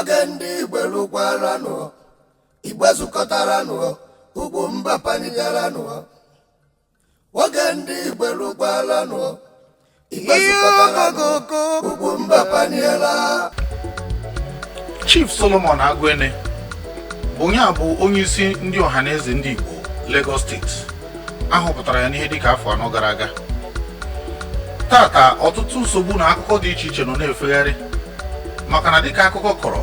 Oge ndị Igbo lụkwaranụ, Igbo zukọtaranụ, Ugwumba panigaranụ. Oge ndị Igbo lụkwaranụ, Igbo zukọtaranụ, Ugwumba paniela. Chief Solomon Aguene bụ onye a bụ onye isi ndị Ọhaneze ndị Igbo Lagos Steeti. Ahọpụtara ya n'ihe dịka afọ 4 gara aga. Tata ọtụtụ nsogbu na akụkọ dị iche iche nọ na-efegharị maka na dịka akụkọ kọrọ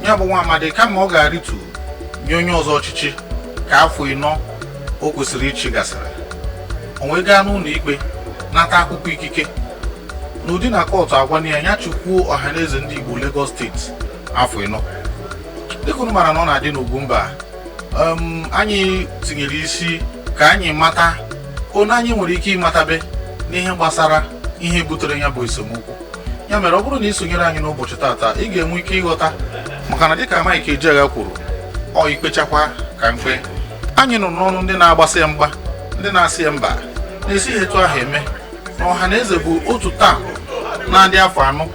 ya bụ nwa amadi, kama ọ ga-arịtu nye onye ọzọ ọchịchị ka afọ 4 o kwesịrị ịchị gasịrị, o wee gaa n'ụlọ ikpe nata akwụkwọ ikike n'ụdị na kọtụ agwana ya ya chịkwuo Ọhaneze ndị Igbo Lagos Steeti afọ 4. Dịka unu mara na ọ na-adị n'Ugwumba, anyị tinyere isi ka anyị mata onye anyị nwere ike ịmatabe n'ihe gbasara ihe butere ya bụ esemokwu. Ya mere, ọ bụrụ na ị sonyere anyị n'ụbọchị tata, ị ga-enwe ike ịghọta, maka na dịka Mike Ejeagha kwuru, ọ ikpechakwa ka mkpe. Anyị nọ n'ọnụ ndị na-agbasị ya mgba, ndị na-asị ya mba na-esighị etu ahụ eme na Ọhaneze bụ otu taa na-adị afọ 4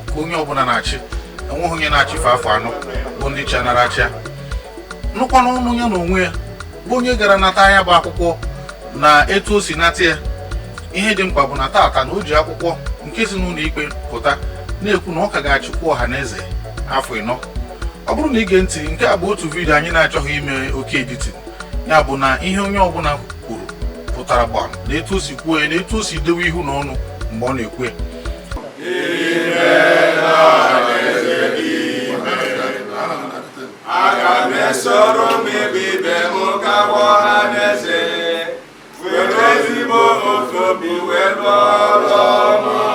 ka onye ọbụla na-achị, enweghị onye na-achịfe afọ 4 bụ ndị chanara achịa. Nụkwa n'ọnụ ya na onwe ya bụ onye gara nata ya bụ akwụkwọ na etu o si nata ya. Ihe dị mkpa bụ na tata na o ji akwụkwọ nke si n'ụlọ ikpe pụta na-ekwu na ọ ka ga-achịkwa Ọhaneze afọ 4. Ọ bụrụ na ige ntị, nke a bụ otu vidiyo anyị na-achọghị ime oke editing. Ya bụ na ihe onye ọbụla kwuru pụtara gbam na etu o si kwuo ya na etu o si dewe ihu na ọnụ mgbe ọ na-ekwu ya. Aga m esoro m ibe m gawa Ọhaneze, were ezigbo otu obi wee rụọ ọrụ.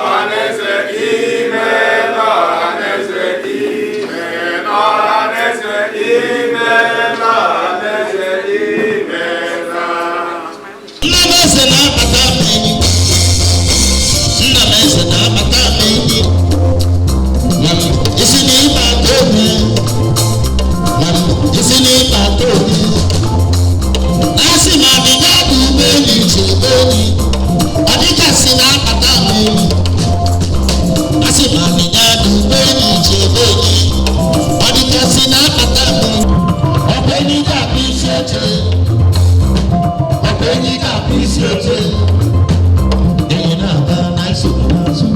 Ọhaneze imeela, Ọhaneze imeela, Ọhaneze imeela, Ọhaneze imeela. Nna m eze na-abata m enyi, nna m eze na-abata m enyi. Isi n'ịkpa ata onye, isi n'ịkpa ata onye. Na-asị ma abịga bụ ụgbọelu chebe enyi, ọ dịkasị na-abata m enyi. Asị ma abịga bụ ụgbọelu chebe enyi, ọ dịkasị na-abata m enyi. Ọ bụ enyi ga-abụ isi oche, ọ bụ enyi ga-abụ isi oche. Enyi na-aga na nsogbu n'azụ,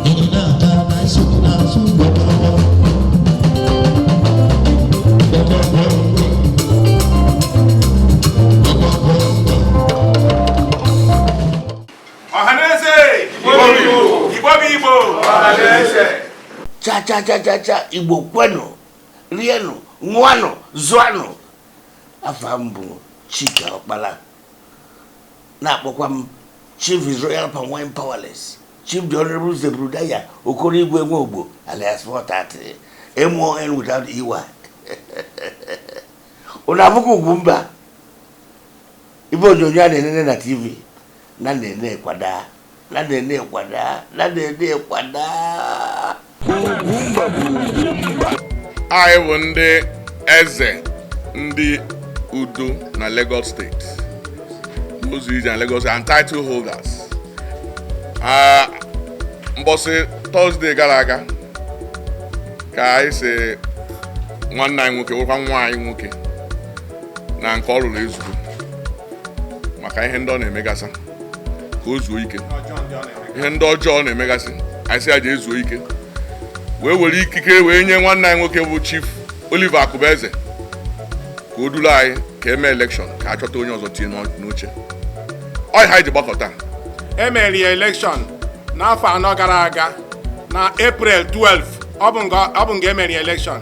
enyi na-aga na nsogbu n'azụ. Gbọgbọgbọ gbọgbọgbọ gbọgbọgbọ. Ọhaneze Igbo Igbo bụ Igbo Ọhaneze. Cha cha cha cha cha! Igbo kwenụ, rienụ, ṅụanụ, zụanụ. Afa m bụ Chika Ọkpala, na-akpọkwa m Chief His Royal Palm Wine Powerless, Chief the Honorable Zebrudaya Okoro Igwe Nwogbo, alias 430 MON without EY. Unu abụkwa Ugwumba ibe onyonyo a na-enene na TV na na-ene kwada na na-ene kwada na na-ene kwada. Anyị bụ ndị eze ndị udo na Lagos Steeti, n'ụzọ ije na Lagos and title holders. Mbọsị Thursday gara aga ka anyị si nwanne anyị nwoke nwekwa nwa anyị nwoke na nke ọ lụrụ ezugbo maka ihe ndị ọ na-emegasị, ka o zuo ike ihe ndị ọjọọ ọ na-emegasị. Anyị sị ya jee zuo ike, wee were ikike wee nye nwanne anyị nwoke bụ Chief Oliver Akụbeze ka o duru anyị ka eme election, ka a chọta onye ọzọ tinye n'oche. Ọ ihe anyị ji gbakọta. Emere ya election n'afọ 4 gara aga na April 12. Ọ bụ nga emere ya election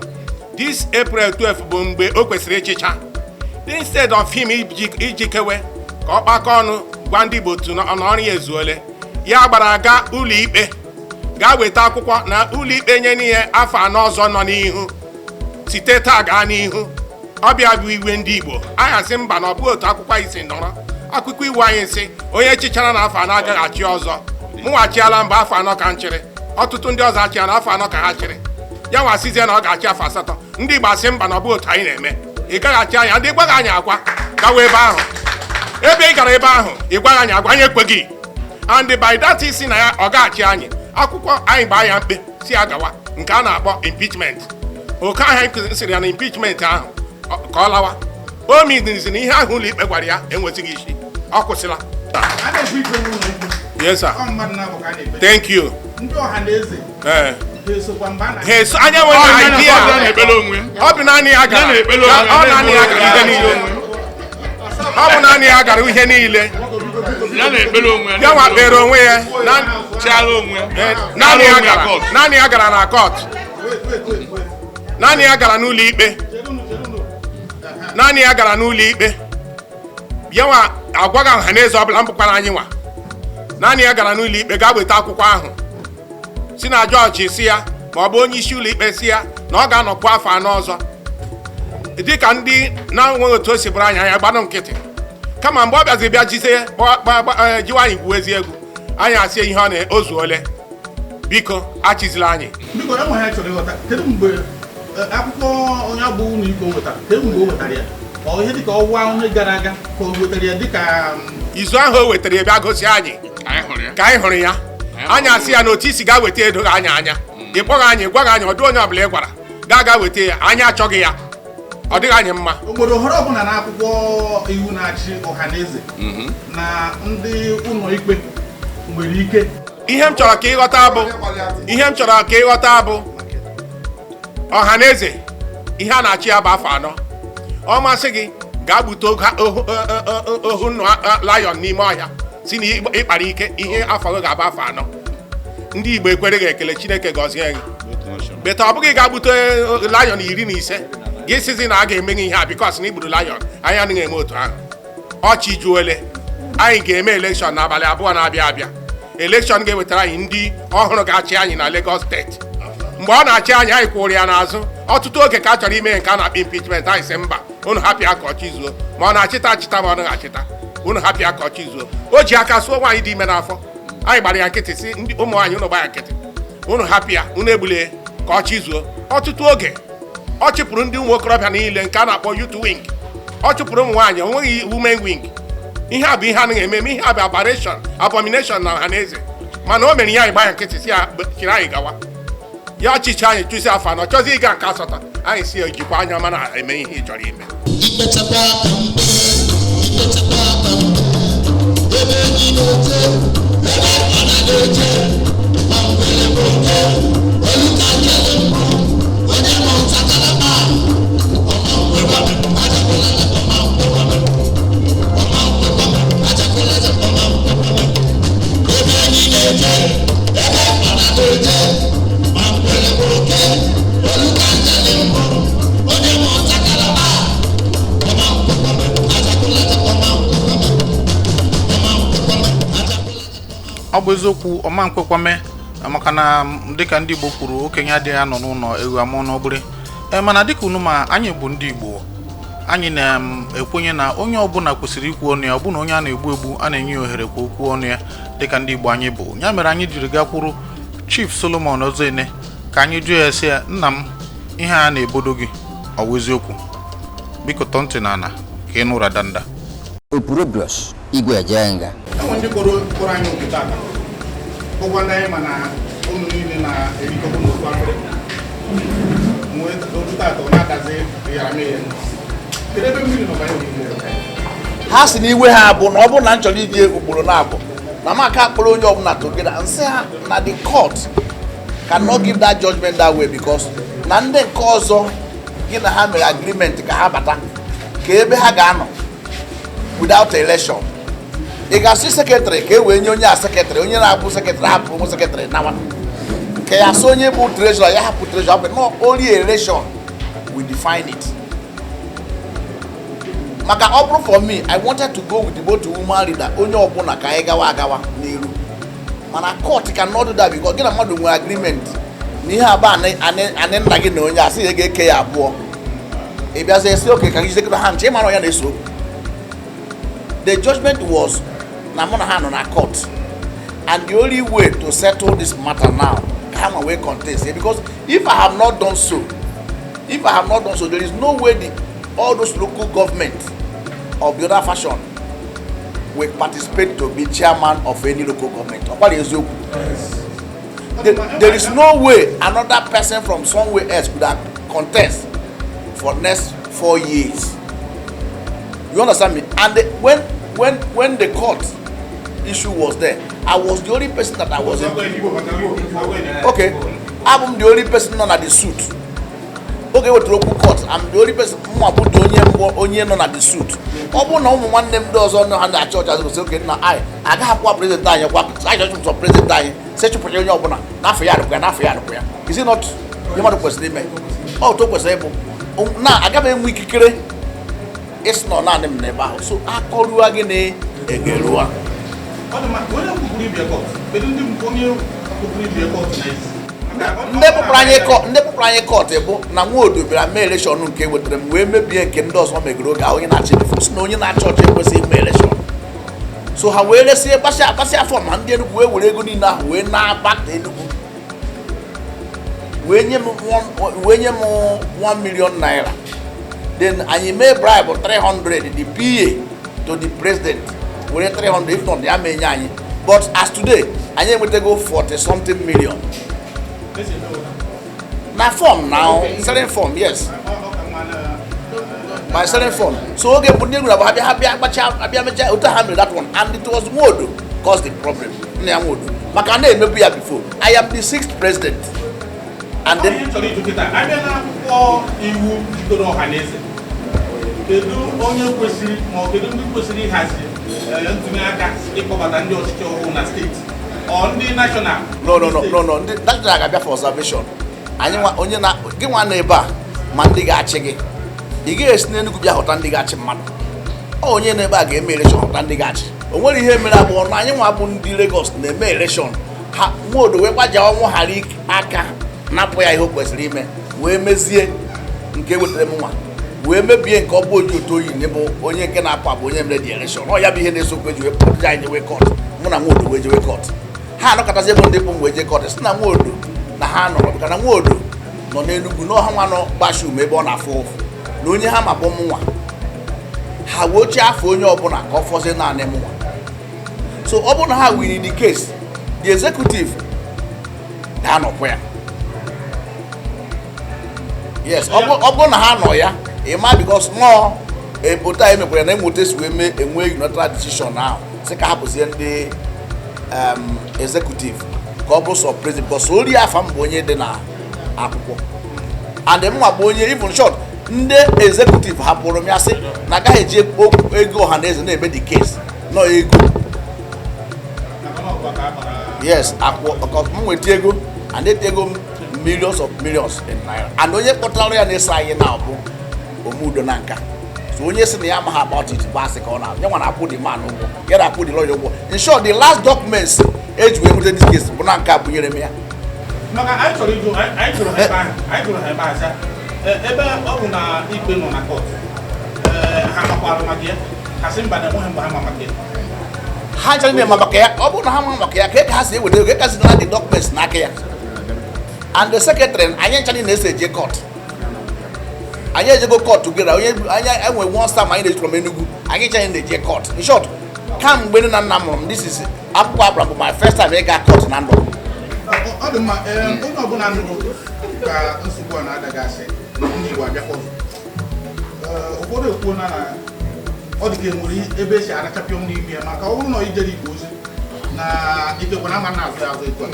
this April 12 bụ mgbe o kwesịrị ịchịcha. Instead of him ijikewe ka ọ kpakọ ọnụ gwa ndị Igbo tu na ọrụ ya ezuole, ya gbara aga ụlọ ikpe gaa weta akwụkwọ na ụlọ ikpe nye n'ihe afọ 4 ọzọ nọ n'ihu site taa gaa n'ihu. Ọbịa bụ iwe ndị Igbo. Anyị asị mba, na ọ bụghị otu akwụkwọ anyị si nọrọ. Akwụkwọ iwu anyị sị onye chịchara na afọ 4 agaghị achị ọzọ. Mụnwachiala mba, afọ 4 ka m chịrị. Ọtụtụ ndị ọzọ achịa na afọ 4 ka ha chịrị. Ya nwa asịzie na ọ ga-achị afọ 8. Ndị Igbo asị mba, na ọ bụghị otu anyị na-eme. Ị gaghị achị anyị ndị gwaghị anyị agwa gawa ebe ahụ. Ebe ị gara ebe ahụ, ị gwaghị anyị agwa, anyị ekweghị. And by that isi na ya ọ ga-achị anyị, akwụkwọ anyị gbaa ya mkpe si ya gawa. Nke a na-akpọ impeachment. Oke ahụ anyị sịrị ya na impeachment ahụ ka ọ lawa, o means na ihe ahụ ụlọ ikpe gwara ya enwezighị isi, ọ kwụsịla. A na-ekpe ikpe n'ụlọ ikpe. Yes, sir. Ọ mmadụ na-abụ ka a na-ekpe. Thank you. Ndị ọha na eze Ee. ha esokwa mgbe a na Ha eso anya nwere idea. Ọ na-ekpere onwe ya. Ọ bụ naanị ya gara. Ya na-ekpere onwe ya. Ọ naanị ya gara ihe niile. Ọ bụ naanị ya gara ihe niile. Ya na-ekpere onwe ya. Ya nwa kpere onwe ya. Chiara onwe ya. Naanị ya gara. Court. Naanị ya gara na court. Naanị ya gara n'ụlọ ikpe. Naanị ya gara n'ụlọ ikpe. Ya nwa agwaghị ọha na eze ọbụla mbụkwara anyị nwa. Naanị ya gara n'ụlọ ikpe gaa weta akwụkwọ ahụ, si na jọji si ya, ma ọ bụ onye isi ụlọ ikpe si ya na ọ ga-anọkwu afọ 4 ọzọ. Dịka ndị na-enweghị otu o si bụrụ anyị, anya gbanụ nkịtị. Kama mgbe ọ bịazi bịa jizie jiwe anyị gwuo ezi egwu, anyị asị ihe ọ na ozuole, biko achịzila anyị. Biko, enwe ha chọrọ ịghọta kedu mgbe akwụkwọ onye bụ ụlọ ikpe wetara, kedu mgbe o wetara ya? Ọ ihe dịka ọnwa onye gara aga ka o wetara ya dịka Izu ahụ o wetara ya bịa gosi anyị. Anyị hụrụ ya. Ka anyị hụrụ ya, anyị asị ya na otu isi gaa weta edoghị anyị anya. Ị kpọghị anyị, gwaghị anyị, ọdụ onye ọbụla ị gwara gaa gaa weta ya, anyị achọghị ya, ọ dịghị anyị mma. Obodo họrọ ọbụla na akwụkwọ iwu na-achị ọha na eze na ndị ụlọ ikpe nwere ike. Ihe m chọrọ ka ịghọta bụ, ihe m chọrọ ka ịghọta bụ, ọha na eze, ihe a na-achị ya bụ afọ 4. Ọ masị gị, gaa gbute ohu nnụ lion n'ime ọhịa, si na ịkpara ike ihe afọ gị ga-abụ afọ 4. Ndị Igbo ekwere gị ekele, Chineke gọzie gị. Beta ọ bụghị gaa gbute lion 15, gị sizi na a ga-eme gị ihe a because na igburu lion. Anyị anaghị eme otu ahụ. Ọchị juole. Anyị ga-eme election n'abalị 2 na-abịa abịa. Election ga-ewetara anyị ndị ọhụrụ ga-achị anyị na Lagos Steeti. Mgbe ọ na-achị anyị, anyị kwụrụ ya n'azụ. Ọtụtụ oge ka a chọrọ ime nke a na-akpọ impeachment, anyị sị mba, unu hapụ ya ka ọ chịzuo. Ma ọ na-achịta achịta, ma ọ naghị achịta, unu hapụ ya ka ọ chịzuo. O ji aka sụọ nwaanyị dị ime n'afọ. Anyị gbara ya nkịtị, si ndị ụmụ nwaanyị, unu gba ya nkịtị, unu hapụ ya, unu egbule ka ọ chịzuo. Ọtụtụ oge ọ chụpụrụ ndị ụmụ okorobịa niile, nke a na-akpọ youth wing. Ọ chụpụrụ ụmụ nwaanyị, o nweghị women wing. Ihe a bụ ihe anaghị eme eme. Ihe a bụ aberration, abomination na ọha na eze. Mana o mere ya, anyị gba ya nkịtị, si ya chịrị anyị gawa. Ya ọchịchị anyị chụsi afọ 4, chọzi ịga nke asatọ, anyị si ya jikwa anya mana eme ihe ị chọrọ ime. Ikpechakwa aka mgbe, ikpechakwa aka mgbe, ebe enyi na-eje, ebe ọ na-eje, ma ngwere bụ oke, olu ka jere mbụ, onye ma ụta kalaba, ọma nkwekwa, ajakwala ọma nkwekwa, ọma nkwekwa, ajakwala ọma nkwekwa, ebe enyi na-eje, ebe ọ na-eje, ma ngwere bụ oke, olu ka jere mbụ, onye ma ụta kalaba. Ọ bụ eziokwu, ọma nkwekwa maka na dịka ndị Igbo kwuru, okenye adịghị anọ n'ụlọ ewu amụọ n'ogbere. Ee, mana dịka unu ma, anyị bụ ndị Igbo, anyị na-ekwenye na onye ọbụla kwesịrị ikwu ọnụ ya, ọbụna onye a na-egbu egbu, a na-enye ya ohere ka o kwuo ọnụ ya, dịka ndị Igbo anyị bụ. Ya mere anyị jiri gakwuru Chief Solomon Ozoene ka anyị jụọ ya, sị ya, nna m, ihe a na-ebodo gị, ọ bụ eziokwu? Biko tọọ ntị n'ala ka ị nụra danda. Opurobios Igwe Ejenga. Enwe ndị kpọrọ anyị oku tata, bụkwa ndị anyị ma na unu niile na-erikọkwu n'ofu afere. Nwee otu tata ọ na-adazi yara mee ya. Kedu ebe mmiri nọ banye n'ime? Ha si na iwe ha bụ na ọ bụrụ na m chọrọ ije ugboro na-abụ na m aka akpọrọ onye ọbụla together, nsị ha na the court cannot give that judgment that way, because na ndị nke ọzọ gị na ha mere agreement ka ha bata, ka ebe ha ga-anọ without election, ị ga-asị secretary ka e wee nye onye a secretary, onye na-abụ secretary hapụ onwe secretary nawa, ka ya sị onye bụ treasurer ya hapụ treasurer hapụ. No, only election will define it. Maka ọ bụrụ for me, I wanted to go with the both woman leader, onye ọbụla, ka anyị gawa agawa n'iru. Mana court cannot do that, because gị na mmadụ nwere agreement na ihe aba anị nna gị na onye asị ya ga-eke ya abụọ, ị bịazie sị oke ka gị jidekọta ha nche, ịmara ya na-eso okwu. The judgment was na mụ na ha nọ na court, and the only way to settle this matter now, ka ha ma wee contest, because if I have not done so, if I have not done so, there is no way all those local government of the other faction will participate to be chairman of any local government. Ọkwara eziokwu. There is no way another person from somewhere else could have contest for next 4 years. You understand me? And when the court issue was there, I was the only person that I was in. Okay, abụ m the only person nọ na the suit. Oge wetara okwu court, I'm the only person, mụ bụ the onye mbụ onye nọ na the suit. Ọ bụrụ na ụmụ nwanne m ndị ọzọ nọ ha na-achị ọchị azụ, sị oke nna anyị agaghị akwụwa president anyị kwa, anyị chọchụ president anyị sị chụpụta onye ọbụla n'afọ ya arụkwa ya, n'afọ ya arụkwa ya. Is it not ihe mmadụ kwesịrị ime? Ọ otu o kwesịrị ịbụ na agaghị m enwe ikikere ịsị nọ naanị m n'ebe ahụ, so akọrua gị na egerua. Ọ dị mma. Onye kwupụrụ ibie court, kedu ndị onye kwupụrụ ibie court na isi? Ndị kpụpụrụ anyị court bụ na Nwodo bịara mee election nke wetara m wee mebie nke ndị ọzọ megoro oge ahụ. Onye na-achị si na onye na-achị ọchị ekwesịghị ime election, so ha wee resie gbasịa gbasịa form ha. Ndị Enugu wee were ego niile ahụ wee na-abata Enugu, wee nye m ₦1 million. Then anyị mee bribe 300, the PA to the president were 300, if not ya ma enye anyị. But as today, anyị enwetago 40 something million na form now, selling form, yes, by selling form. So oge mbụ ndị egwuru abụ ha bịa gbacha abịa mechaa otu ha mere that one, and it was Nwodo cause the problem. Nna ya Nwodo maka na-emebu ya before. I am the sixth president and then Ihe m chọrọ ịjụ kịta, abịa n'akwụkwọ iwu jikọrọ ọha na eze, kedu onye kwesịrị ma ọ kedu ndị kwesịrị ịhazi ntụnye aka ịkpọbata ndị ọchịchị ọhụrụ na steeti, ọ ndị national? No, ndị national ga-abịa for observation. Anyị nwa onye na gị nwa nọ ebe a ma ndị ga-achị gị, ị gaghị esi n'Enugu bịa hụta ndị ga-achị mmadụ. Ọ onye nọ ebe a ga-eme election hụta ndị ga-achị. O nwere ihe mere abụọ na anyị nwa bụ ndị Lagos na-eme election ha. Nwodo wee gbaja ọnwụ ghara aka napụ ya ihe o kwesịrị ime, wee mezie nke wetara m nwa wee mebie nke ọ bụ oji otu oyi bụ onye nke na-apụ abụ onye mere the election. Ọ ya bụ ihe na-esokwu eji wee pụta anyị jewe court. Mụ na Nwodo wee jewe court. Ha anọkọtazi bụ ndị bụ m wee jee court, si na Nwodo na ha nọrọ maka na Nwodo nọ n'Enugwu na ọha nwa nọ gbashum ebe ọ na-afụ ụfụ na onye ha ma bụ mụnwa. Ha wee ochie afọ onye ọbụla ka ọ fọzie naanị mụnwa. So ọ bụrụ na ha win the case, the executive ga-anọkwa ya. Yes, ọ bụrụ na ha nọ ya ịma, because nọọ otu anyị mekwara na enweta esi wee mee enwe unilateral decision ahụ, sị ka hapụzie ndị executive ka ọ bụ sọ president, because ori afa m bụ onye dị na akwụkwọ and mma bụ onye. Even short, ndị executive hapụrụ m ya, sị na agaghị eji ego ọha na eze na-eme the case nọ ego. Yes, akwụ because m nweta ego and ete ego m millions of millions in naira, and onye kpọtara ya na-eso anyị na bụ Omudo na nka. So onye sị na ya amaghị about it bụ asị ka ọ na ya nwa na-akwụ the man ụgwọ, ya na-akwụ the lawyer ụgwọ. In short, the last documents eji wee nweta this case bụ na nke a bunyere m ya. Maka anyị chọrọ ịjụ, anyị jụrụ ha ebe ahụ, anyị jụrụ ha ebe ahụ sị, ebe ọ bụ na ikpe nọ na court, ha makwarụ maka ya? Ha sị mba, na enweghị mgbe ha ma maka ya. Ha nchara na-eme maka ya. Ọ bụrụ na ha ma maka ya, ka ha si eweta ego, ka si na the documents n'aka ya and the secretary. Anyị ncha na-eso eje court, anyị ejego court together. Onye anyị enwe one star ma anyị na-eji from Enugu, anyị ncha na-eje court. In short, kamgbe nne na nna mụrụ m, this is akwụkwọ agbara bụ my first time ịga court na ndụ m. Ọ dị mma. Ee, onye ọbụla nụrụ ka nsogbu a na-adagasị ndị Igbo abịakwa ọzọ. Ee, ụfọdụ ekwuo na ọ dị ka enwere ebe esi arachapịọ m n'ime ya, maka ọ bụrụ na ijere Igbo ozi na ikekwe na ama na-azụ ya azụ etu a.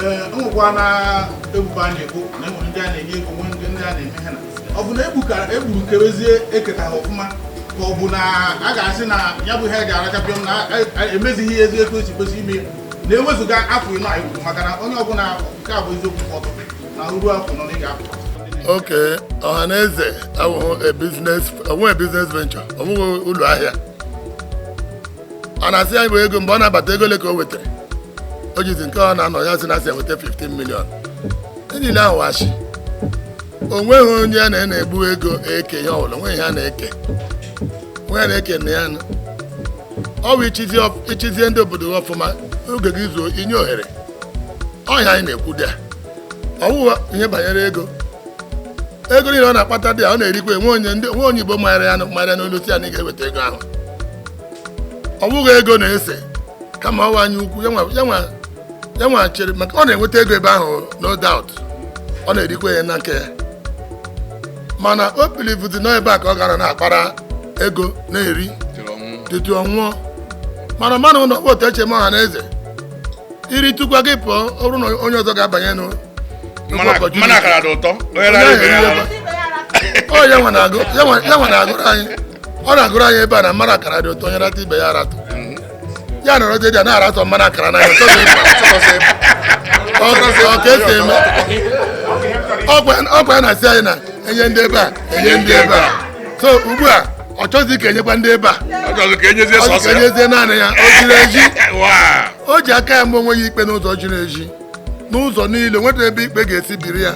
Ee, enwekwa na ebubo a na-ebo na enwere ndị a na-enye ego, nwee ndị a na-eme ha, na ọ bụ na egburu kewezie eketa ha ọfụma, ka ọ bụ na a ga-asị na ya bụ ihe a ga-arachapịọ m na emezighị ya ezi etu esi kwesị ime ya, na-ewezụga afọ 40 anyị kwuru, maka na onye ọbụla nke a bụ eziokwu ọtọ na uru afọ nọ na ị ga-apụ. Okay, Ọhaneze awụghị a business, onweghị business venture, onweghị ụlọ ahịa. Ọ na-asị anyị bụ ego mgbe ọ na-abata, ego ole ka o wetara? O jizi nke ọ na-anọ ya sị na asị eweta 15 million. Ndị niile ahụ washi. O nweghị onye a na-egbu ego eke ihe ọbụla, onweghị ihe a na-eke, onwe ya na-eke na ya nụ. Ọ bụ ichizie ndị obodo gị ọfụma, oge gị zuo, inye ohere ọhịa. Anyị na-ekwu dị a, ọ bụghị ihe banyere ego. Ego niile ọ na-akpata dị a, ọ na-erikwa enwe onye ndị nwe onye Igbo manyere ya manyere n'olu si ya na ị ga-eweta ego ahụ. Ọ bụghị ego na-ese, kama ọwa anya ukwu ya nwa ya nwa. Ya nwa chere maka ọ na-enweta ego ebe ahụ, no doubt, ọ na-erikwa ya na nke ya, mana o bilivuzi nọ ebe a ka ọ gara na-akpara ego na-eri tutu ọ nwụọ. Mana mmanụ ụlọ otu eche m, ọha na eze iri tukwa gị pụọ, ọ bụrụ na onye ọzọ ga-abanye nụ. Mmanụ akara dị ụtọ, onye rara ibe ya ara. Ọ ya nwa na-agụ, ya nwa na-agụrụ anyị, ọ na-agụrụ anyị ebe a na mmanụ akara dị ụtọ, onye rata ibe ya aratụ. Ya nọrọ dị na-aratọ mmanụ akara n'anya, ọ chọghị ịpụ. Ọ ka esi eme. Ọkwa ya na-asị anyị na enye ndị ebe a, enye ndị ebe a. So ugbu a, ọ chọghịzi ka enyekwa ndị ebe a. Ọ chọzị ka enyezie Ọ sọsọ ka ya. Enyezie naanị ya. O jiri eji. Waa. O ji aka ya ma onwe ya ikpe n'ụzọ jiri eji, n'ụzọ niile nweta ebe ikpe ga-esi biri ya.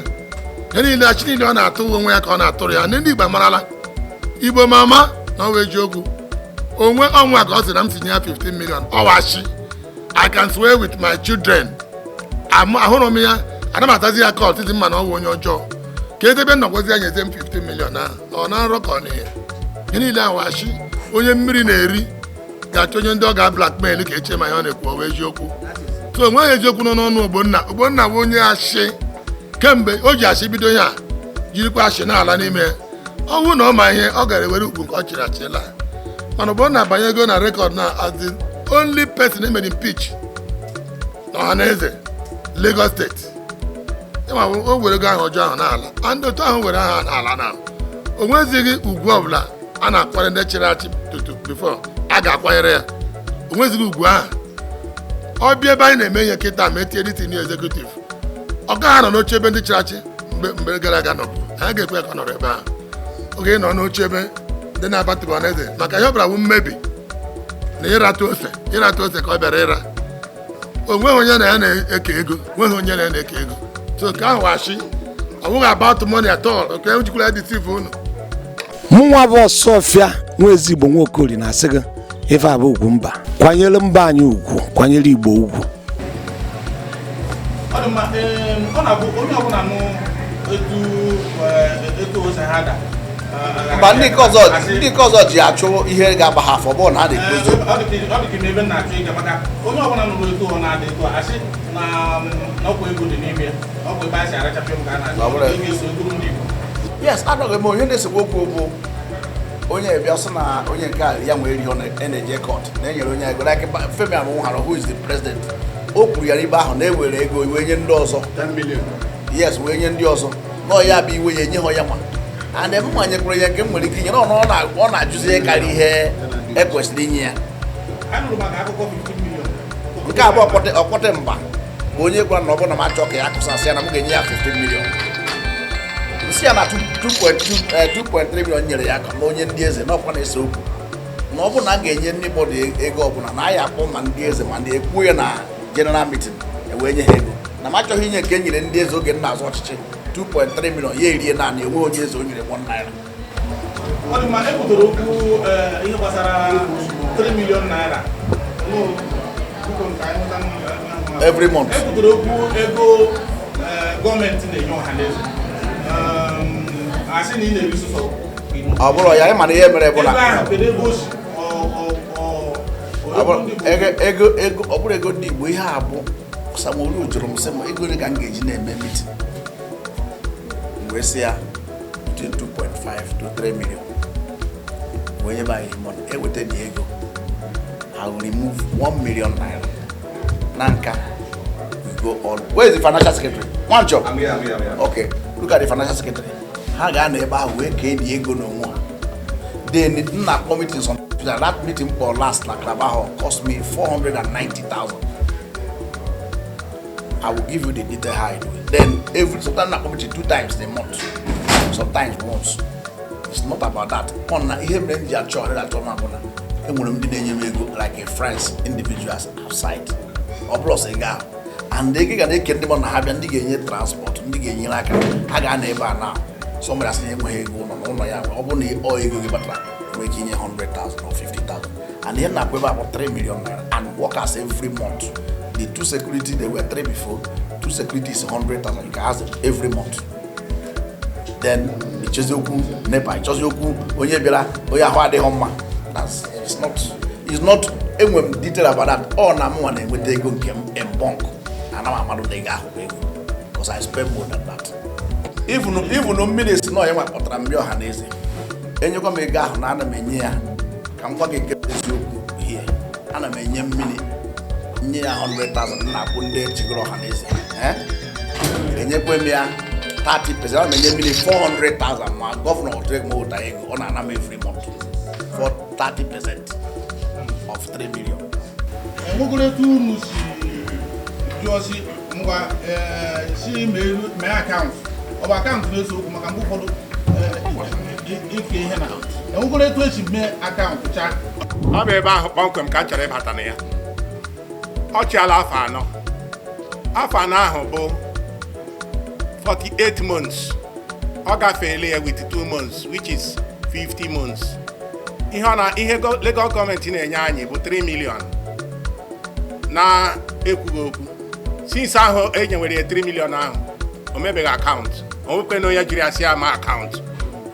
Ihe niile, achị niile ọ na-atụ onwe ya ka ọ na-atụrụ ya. Ndị Igbo amarala, Igbo mama na ọwa eziokwu onwe ọnwa ka ọ sị na m tinye ya 15 million. Ọwachi, I can swear with my children. Ahụrụ m ya, ana m atazi ya kọt dị mma na ọ bụ onye ọjọọ ka edebe nnọgwazi ya nyezie m 15 million ahụ. Ọ na nrọ ka ọ na-ihe. Ihe niile ahụ achị, onye mmiri na-eri ga-achọ onye ndị ọ ga blackmail ka eche ma ya ọ na-ekwu ọwa eziokwu. So onweghị eziokwu nọ n'ọnụ Ogbonna. Ogbonna bụ onye ashị kemgbe o ji ashị bido ihe a, jirikwa ashị na-ala n'ime ya. Ọ bụrụ na ọ ma ihe, ọ gara ewere ugwu nke ọ chịrị achịla. Mana Ogbonna abanyego na record na as the only person emere impeach na Ọhaneze Lagos Steeti. Ịma bụ, o were ego ahụ ọjọọ ahụ n'ala, and otu ahụ were aha n'ala na o nwezighị ugwu ọbụla a na-akwanyere ndị chịrị achị tutu before a ga-akwanyere ya. O nwezighị ugwu ahụ. Ọ bịa ebe anyị na-eme ihe kịta, ma etinye dịtị new executive, ọ gaghị anọ n'oche ebe ndị chịrị achị mgbe gara aga nọbụ. Anyị ga-ekwe ya ka ọ nọrọ ebe ahụ oge ị nọ n'oche ebe ndị na-abatụrụ ọhaneze, maka ihe ọ bụla bụ mmebi na ịratụ ose, ịratụ ose ka ọ bịara ịra. O nweghị onye na ya na-eke ego, nweghị onye na ya na-eke ego. So nke ahụ washi, ọ bụghị about money at all. Oke ejikwala ya deceive unu. Mụnwa bụ Ọsọfịa nwa ezigbo Nwaokori na-asị gị, ife a bụ ugwu mba, kwanyere mba anyị ugwu, kwanyere Igbo ugwu. Ọ dị mma. Ọ na-abụ onye ọbụla nụ etu o si ha da. Mba, ndị nke ọzọ ji achụ ihe ga-agba ha afọ bụrụ na ha na-ekwu eziokwu. Ọ dị ka ebe m na-achọ ịga, maka onye ọbụla nụrụ etu ọ na-adị etu a, asị na ọkwa ego dị n'ime ya, ọkwa ebe a si arachapịa m ka a Ọ bụrụ na-achọ ya. ị ga-eso egoro ndị Igbo. Yes, anọghị m. Onye na-esegbu okwu bụ onye bịa sị na onye nke a ya nwere ihe ọ na-eje court na enyere onye ego, like Femi Amuhara, who is the president, o kwuru ya n'ibe ahụ na ewere ego wee nye ndị ọzọ. 10 million. Yes, wee nye ndị ọzọ nọọ ya bụ iwe ya enye ha ya nwa, and m nyekwara ya nke m nwere ike inye na ọ na-ajụzi ihe karịa ihe ekwesịrị inye ya. A nụrụ maka akụkọ 15 million. Nke abụọ, ọkpọte mba bụ onye gwara na ọ bụrụ na m achọ ka ya kụsasị ya, na m ga-enye ya 15 million. Nsị ya na 2.2, 2.3 million nyere ya ka na onye ndị eze na ọkwa na-ese okwu na ọ bụrụ na a ga-enye ndị mmadụ ego ọbụla na a ya akpọ ma ndị eze ma ndị ekwuo ya na general meeting ewee nye ha ego, na m achọghị inye nke e nyere ndị eze oge m na-azụ ọchịchị 2.3 million ya erie naanị enwe onye eze o nyere 1 naira. Ọ dị mma. E kwutere okwu ihe gbasara 3 million naira. Biko, nke anyị nweta Every month. E kwutere okwu ego gọọmenti na-enye ọha na eze, asị na ị na-eri sụsọ. Ọ bụrụ ya, ị ma na ihe mere bụ na Ego ahụ, kedu ebe o si? Ọ Ọ bụrụ ego ndị Igbo? Ego ọ bụrụ ego ndị Igbo, ihe a bụ Sanwo-Olu jụrụ m sị m ego ole ka m ga-eji na-eme meeting, m wee sị ya between 2.5 to 3 million, wee nyebe anyị money eweta dị ego. I will remove 1 million naira na nka we go on. Where is the financial secretary? Nwancho? I'm here, I'm here, I'm here. Okay, look at the financial secretary. Ha ga-anọ ebe ahụ wee kee dị ego n'onwe ha. Then nna akpọ meetings on that meeting for last na Calabar Hall cost me 490,000. I will give you the detail how I do it. Then every sometimes na meeting two times in a month, sometimes once. It's not about that. Ọ na ihe mere m ji achọ ọrịa achọ m bụ na enwere m ndị na-enye m ego, like a friends, individuals outside. Ọ bụrụ ọsọ ego ahụ and ego ga na-eke ndị mmadụ na ha bịa, ndị ga-enye transport, ndị ga-enyere aka, ha ga-anọ ebe a na somebody asị na enweghị ego ụlọ na ụlọ ya. Ọ bụrụ na ọ ego gị batara, nwere ike inye 100,000 or 50,000, and ihe na-akwụ ebe a bụ 3 million naira and workers every month. The two security, they were three before, two security is 100,000. You can ask them every month. Then ịchọzi okwu NEPA, ịchọzi okwu onye bịara, onye ahụ adịghị mma. That's it's not enwe m detail about that. Ọ na mụnwa na-enweta ego nke m in bulk. Ana m amadụ na ego ahụ bụ ego, because I spend more than that. Even mmiri si na onye nwa kpọtara m bịa ọha na eze, enyekwa m ego ahụ na ana m enye ya. Ka m gwa gị nke bụ eziokwu here, ana m enye mmiri, nye ya 100,000 na-akwụ ndị chigoro ọha na eze. Eh? Enyekwa m ya 30%, ana m enye mmiri 400,000. Ma governor tụrụ m ụta ego ọ na-ana m every month for 30% of 3 million. Enwegoro etu unu si jụọ si ngwa, si mee account, ọ bụ account na-eso okwu, maka mgbe ụfọdụ ike ihe na enwegoro etu esi mee account cha. Ọ bụ ebe ahụ kpọmkwem ka m chọrọ ịbata na ya. Ọ chịala afọ 4. Afọ 4 ahụ bụ 48 months. Ọ gafeela ya with 2 months, which is 50 months. Ihe ọ na ihe Lagos gọọmenti na-enye anyị bụ 3 million na-ekwughị okwu. Since ahụ e nyewere ya 3 million ahụ, o mebeghị account. O nwekwe na onye jiri asị ama account.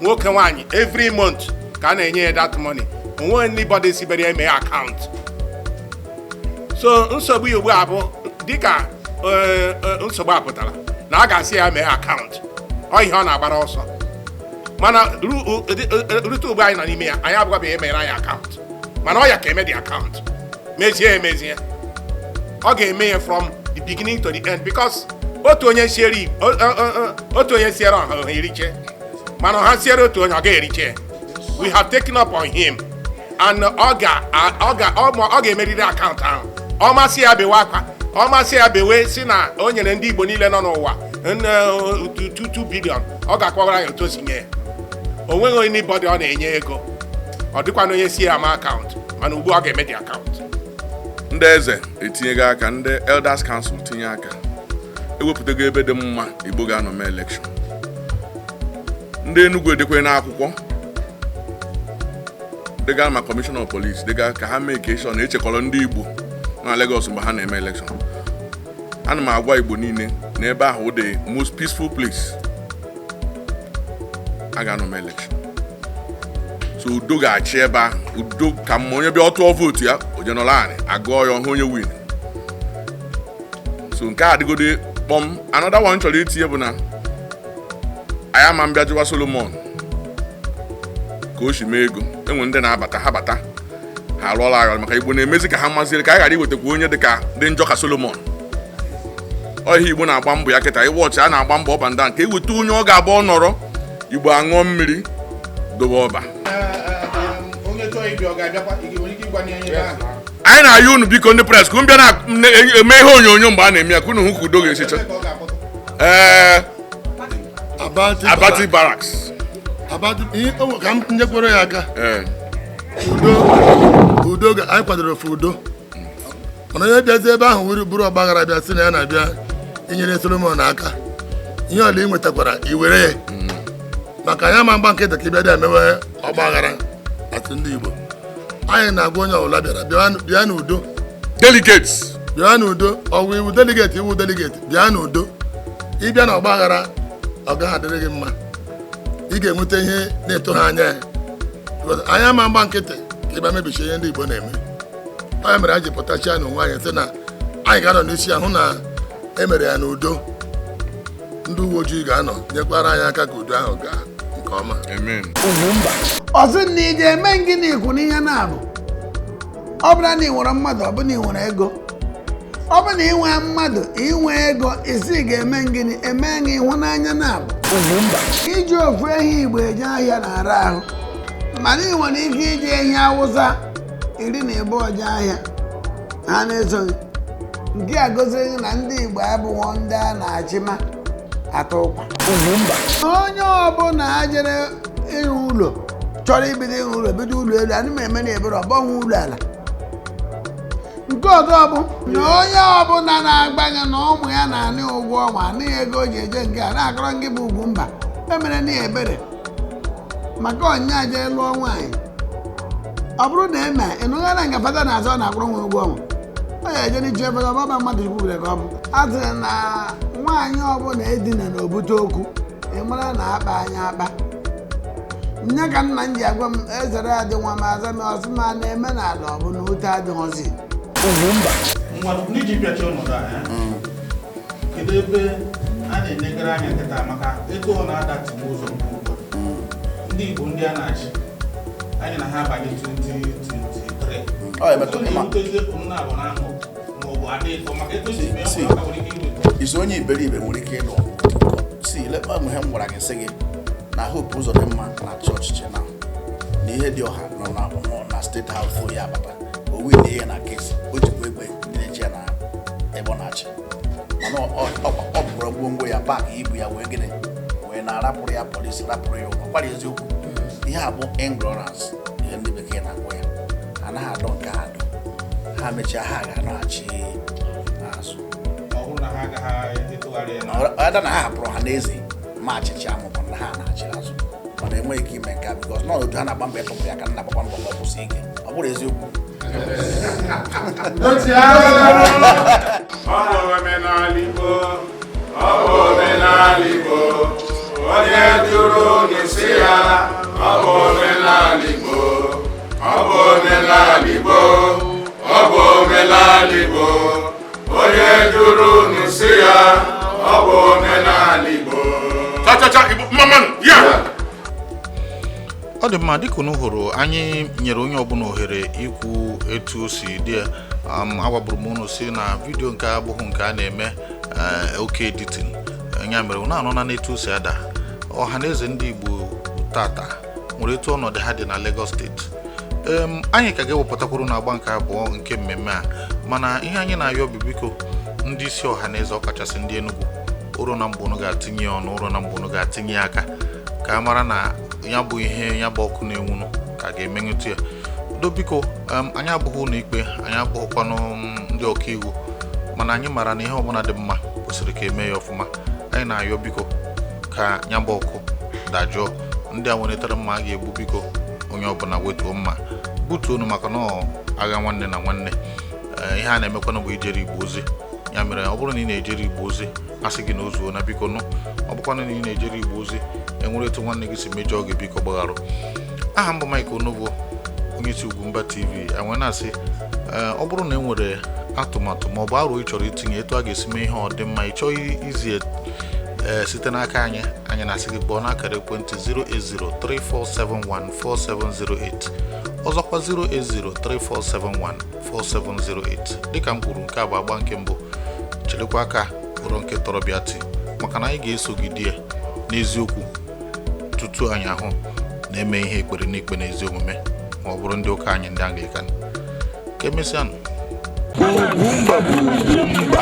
Nwoke, nwaanyị, every month ka a na-enye ya that money. Onwe anybody sibere ya mee account. So nsogbu ya ugbu a bụ dịka nsogbu a pụtara na a ga-asị ya mee account, ọ ihe ọ na-agbara ọsọ. Mana rute ugbu anyị nọ n'ime ya, anyị abụgwabeghị emere anyị account, mana ọ ya ka eme dị account mezie emezie. Ọ ga-eme ya from the beginning to the end, because otu onye siere otu onye siere ọha, ọha eriche, mana ọha siere otu onye, ọ ga-eriche. We have taken up on him and ọ ga ọ ga ọ ma- ọ ga-emerịrị account ahụ. Ọ masị ya bewe akwa, ọ masị ya bewe, si na o nyere ndị Igbo niile nọ n'ụwa 2 billion, ọ ga-akwagara ya otu o si nye ya. O nweghị anybody ọ na-enye ego, ọ dịkwana onye si ya ama account, mana ugbu a ọ ga-eme dị account. Ndị eze etinyego aka, ndị elders council tinye aka, ewepụtago ebe dị mma Igbo ga-anọ mee election. Ndị Enugu edekwe n'akwụkwọ dịga ma commissioner of police dịga ka ha mee ka na echekọrọ ndị Igbo na Lagos mgbe ha na-eme election. Ana m agwa Igbo niile na ebe ahụ the most peaceful place a ga-anọ mee election. So udo ga-achị ebe ahụ, udo ka mma. Onye bịa, ọ tụọ vote ya, onye nọrọ anị agụọ ya, ọhụ onye win. So nke a adịgodi kpọm. Another one chọrọ itinye bụ na anyị ama mbịa jụwa Solomon ka o si mee ego. Enwe ndị na-abata, ha bata, ha arụọla agha, maka Igbo na-emezi ka ha maziere ka anyị ghara iwetakwa onye dị ka dị njọ ka Solomon. Ọ ihe Igbo na-agba mbọ ya kịta, iwe ọchị a na-agba mbọ ọbanda nke eweta onye ọ ga-abụ ọ nọrọ, Igbo aṅụọ mmiri dobe ọba. Onye chọọ ịbịa, ọ ga-abịakwa? Ị nwere ike ịgwa ya ebe ahụ. Anyị na-ayọ unu, biko, ndị press, ka unu bịa na-eme ihe onyonyo mgbe a na-eme ya, ka unu hụ ka udo ga-esi chọ. Ebe ka ọ ga-akpọtụ? Ee. Abati. Abati Barracks. Abati ihe o ka m nyekwere ya aka. Ee. Udo, udo anyị kwadoro ofu udo, mana onye bịazi ebe ahụ wuru bụrụ ọgbaghara, bịa sị na ya na-abịa inyere Solomon aka, ihe ọla ị nwetakwara i were ya, maka anyị ama mgba nkịtị ka ị bịa dị emewe ọgbaghara. Atụ ndị Igbo anyị na-agwa onye ọbụla bịara bịa n'udo. Delegates. Bịa n'udo. Ọwụ iwu delegate, iwu delegate, bịa n'udo. Ịbịa na ọgbaghara, ọ gaghị adịrị gị mma. Ị ga-enweta ihe na-eto ha anya ya. Because anyị ama mgba nkịtị ka ịbịa mebichi ihe ndị Igbo na-eme. Ọ ya mere anyị ji pụtachia n'onwe anyị sị na anyị ga-anọ n'isi ya hụ na e mere ya n'udo. Ndị uwe ojii ga-anọ nyekwara anyị aka ka udo ahụ gaa nke ọma. Amen. Ọ sị na ị ga-eme gịnị ikwu n'ihe na-abụ, ọ bụrụ na ị nwere mmadụ, ọ bụ na ị nwere ego, ọ bụ na ị nwee mmadụ, inwe ego, isi ga-eme gịnị? Eme gị ịhụnanya na-abụ iji ofu ehi Igbo eje ahịa na-ara ahụ, mana ị nwere ike iji ehi Awụsa 12 jee ahịa, ha na-esoghị. Nke a gosiri gị na ndị Igbo abụghị ndị a na-achịma ata ụkwa. Onye ọbụla jere ịrụ ụlọ, chọrọ ibido ịrụ ụlọ, bido ụlọ elu. Anyị ma eme na ebere ọbọghị ụlọ ala. Nke ọzọ bụ na onye ọbụla na-agbanye na ụmụ ya na-anị ụgwọ ọnwa, anịghị ego o ji eje nke a na-akọrọ ngị bụ ugwu mba emere na ya ebere, maka ọnya jee lụọ nwaanyị. Ọ bụrụ na eme ịnụghara nke fada na-azọ na-akwụrụ nwa ụgwọ ọnwa, ọ ya eje n'iche fada ọbaba mmadụ kwubere ka ọ bụ. A sịrị na nwaanyị ọbụla edina na obute okwu, ị mara na akpa anya akpa nye ka nna m ji agwa m ezere adị nwa m aza m ọsị ma na-eme n'ala ọ bụ na ute adịghọzi. Ngwa, n'iji pịachi ọnọdụ a, Kedu ebe a na-enegara anya kịta maka etu ọ na-ada tigbu ụzọ mgbe ugbu a? Ndị Igbo ndị a na-achị anyị na ha abanye 2023. Ọ emetụ Ọ na-ewutezi nna abụ na ahụ maọbụ ada ịtọ maka etu esi mee Si. ụmụaka nwere ike iweta. Izu onye iberibe nwere ike ịlụ ọgụ. Si lekpa m ihe m gwara gị, sị gị na Hope Uzodimma na-achị ọchịchị na ihe dị ọha nọ na State House ya abata o win ihe na case o jikwa egbe ndị na-eche ya na ebe ọ na-achị, mana ọ pụrụ ngwongwo ya pack ibu ya wee gịnị wee na-arapụrụ ya polisi, rapụrụ ya ụlọ kwara. Eziokwu, ihe a bụ ignorance, ihe ndị bekee na-akpọ ya. Anaghị adọ nke a adọ, ha mechaa ha ga-anọghachi azụ. Ma ọ bụrụ na ha agaghị ịtụgharị ya na Ada na ha hapụrụ ha n'eze ma achịcha maọbụ na ha na-achị azụ, mana enweghị ike ime nke a because nọ otu ha na-agba mbọ ịtụpụ ya ka nna agbakwa mbọ ka ọ kwụsị ike. Ọ bụrụ eziokwu. Ọ bụ omenala Igbo, ọ bụ omenala Igbo, onye jụrụ n'isi ya, ọ bụ omenala Igbo, ọ bụ omenala Igbo, ọ bụ omenala Igbo, onye jụrụ n'isi ya, ọ bụ omenala Igbo. Cha cha cha, Igbo mmanụ ya. Ọ dị mma. Dịka unu hụrụ, anyị nyere onye ọbụla ohere ikwu etu o si dị ya. Agwaburu m unu si na video nke abụghị nke a na-eme oke editing ya mere unu anọ na n'etu o si ada. Ọha na eze ndị Igbo tata nwere etu ọnọdụ ha dị na Lagos Steeti. Anyị ka ga-ewepụtakwuru n'agba nke abụọ nke mmemme a, mana ihe anyị na-ayọ bụ, biko, ndị isi ọha na eze, ọkachasị ndị Enugu, ụrụ na mgbe unu ga-atinye ọnụ, ụrụ na mgbe unu ga-atinye aka, ka a mara na ya bụ ihe ya bụ ọkụ na-enwunu ka a ga-emenyụtụ ya udo. Biko, anyị abụghị ụlọ ikpe, anyị abụghịkwanụ ndị ọkaiwu, mana anyị mara na ihe ọbụla dị mma kwesịrị ka eme ya ọfụma. Anyị na-ayọ, biko, ka ya bụ ọkụ dajụọ. Ndị a nwetara mma a ga-egbu, biko, onye ọbụla wetuo mma butuonu, maka na ọ agha nwanne na nwanne. Ihe a na-emekwanụ bụ ijere Igbo ozi. Ya mere, ọ bụrụ na ị na-ejere Igbo ozi, asị gị na o zuo na, biko nụ. Ọ bụkwanụ na ị na-ejere Igbo ozi, enwere etu nwanne gị si mejọọ gị, biko gbagharụ. Aha m bụ Mike Onobo, onye isi Ugwumba TV. Enwe na-asị, ee, ọ bụrụ na e nwere atụmatụ ma ọ bụ aro ị chọrọ itinye etu a ga-esi mee ihe ọ dị mma, ị chọọ izi ee site n'aka anyị, anyị na-asị gị kpọọ n'akara ekwentị 08034714708. Ọzọkwa, 08034714708. Dịka m kwuru, nke a bụ agba nke mbụ. Cherekwa aka ụrọ nke tọrọ bịa tii, maka na anyị ga-esogide ya n'eziokwu tutu anyị ahụ na-eme ihe ekpere n'ikpe n'ezi omume, ma ọ bụrụ ndị ụka anyị ndị Anglican. Ka emesịanụ. Ugwumba bụ Ugwumba.